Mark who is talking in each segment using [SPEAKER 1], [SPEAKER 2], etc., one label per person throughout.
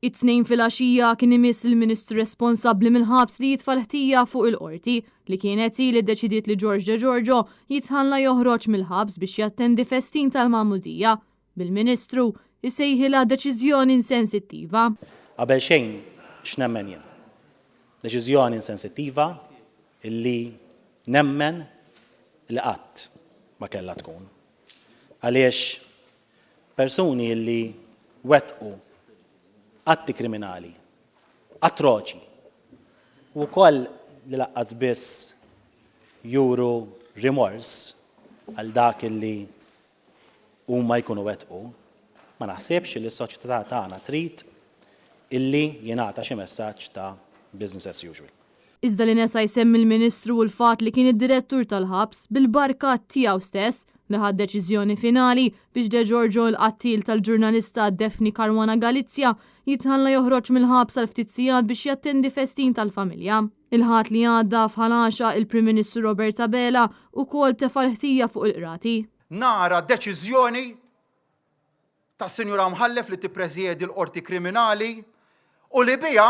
[SPEAKER 1] It-Tnejn filgħaxija kien imiss lill-Ministru responsabbli mill-ħabs li jitfa' l-ħtija fuq il-Qorti, li kienet hi li ddeċidiet li George Degiorgio jitħalla joħroġ mill-ħabs biex jattendi festin tal-magħmudija, bil-Ministru jsejħilha deċiżjoni insensittiva.
[SPEAKER 2] Qabel xejn x'nemmen jien? Deċiżjoni insensittiva li nemmen li qatt ma kellha tkun. Għaliex Persuni li wettqu atti kriminali atroċi u wkoll li laqqas biss juru rimors għal dak li huma jkunu wettqu, ma naħsibx li s-soċjetà tagħna trid illi jingħata xi messaġġ ta' business as usual.
[SPEAKER 1] Iżda li nesa jsemmi l-Ministru hu l-fatt li kien id-Direttur tal-ħabs, bil-barka tiegħu stess, li ħa d-deċiżjoni finali biex De Giorgio il-qattiel tal-ġurnalista Daphne Caruana Galizia jitħalla joħroġ mill-ħabs għal ftit sigħat biex jattendi festin tal-familja. Il-Ħadd li għadda f'Ħal Għaxaq il-Prim Ministru Robert Abela ukoll tefa' l-ħtija fuq il-Qrati.
[SPEAKER 3] Nara deċiżjoni tas-Sinjura Mħallef li tippreżjedi l-Qorti Kriminali u li biha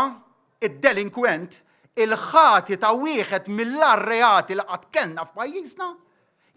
[SPEAKER 3] d-delinkwent, il-ħati ta' wieħed mill-agħar reati li qatt kellna f'pajjiżna,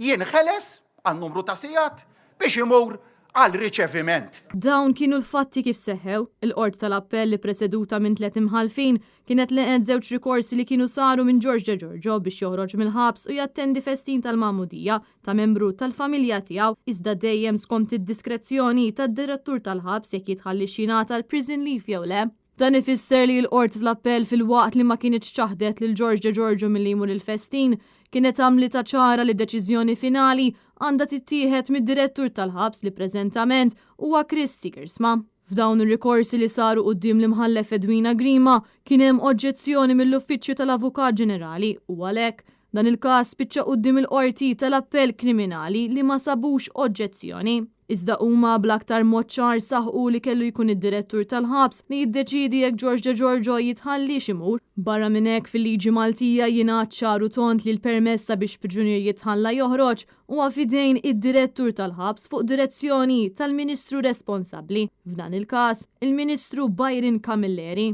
[SPEAKER 3] jinħeles għal numru ta' sigħat biex imur għal riċeviment.
[SPEAKER 1] Dawn kienu l-fatti kif seħħew. Il-Qorti tal-Appell ippreseduta minn tliet imħallfin kienet laqgħet żewġ rikorsi li kienu saru minn George Degiorgio biex joħroġ mill-ħabs u jattendi festin tal-magħmudija ta' membru tal-familja tiegħu, iżda dejjem skont id-diskrezzjoni tad-direttur tal-ħabs jekk jitħalliex jingħata l-prison leave jew le. Dan ifisser li l-Qorti tal-Appell filwaqt li ma kinitx ċaħdet lil George Degiorgio milli jmur il-festin, kienet għamlitha ċara li d-deċiżjoni finali għandha tittieħed mid-direttur tal-ħabs li preżentament huwa Chris Siegersma. F'dawn ir-rikorsi li saru quddiem l-Imħallef Edwina Grima kien hemm oġġezzjoni mill-Uffiċċju tal-Avukat Ġenerali u għalhekk, dan il-każ spiċċa quddiem il-Qorti tal-Appell Kriminali li ma sabux oġġezzjoni. Iżda huma bl-aktar mod ċar saħqu li kellu jkun id-Direttur tal-ħabs li jiddeċiedi jekk George Degiorgio jitħalliex imur. Barra minn hekk fil-liġi Maltija jingħad ċar u tond li l-permess sabiex priġunier jitħalla joħroġ huwa f'idejn id-Direttur tal-ħabs fuq direzzjoni tal-Ministru responsabbli, f'dan il-każ, il-Ministru Byron Camilleri.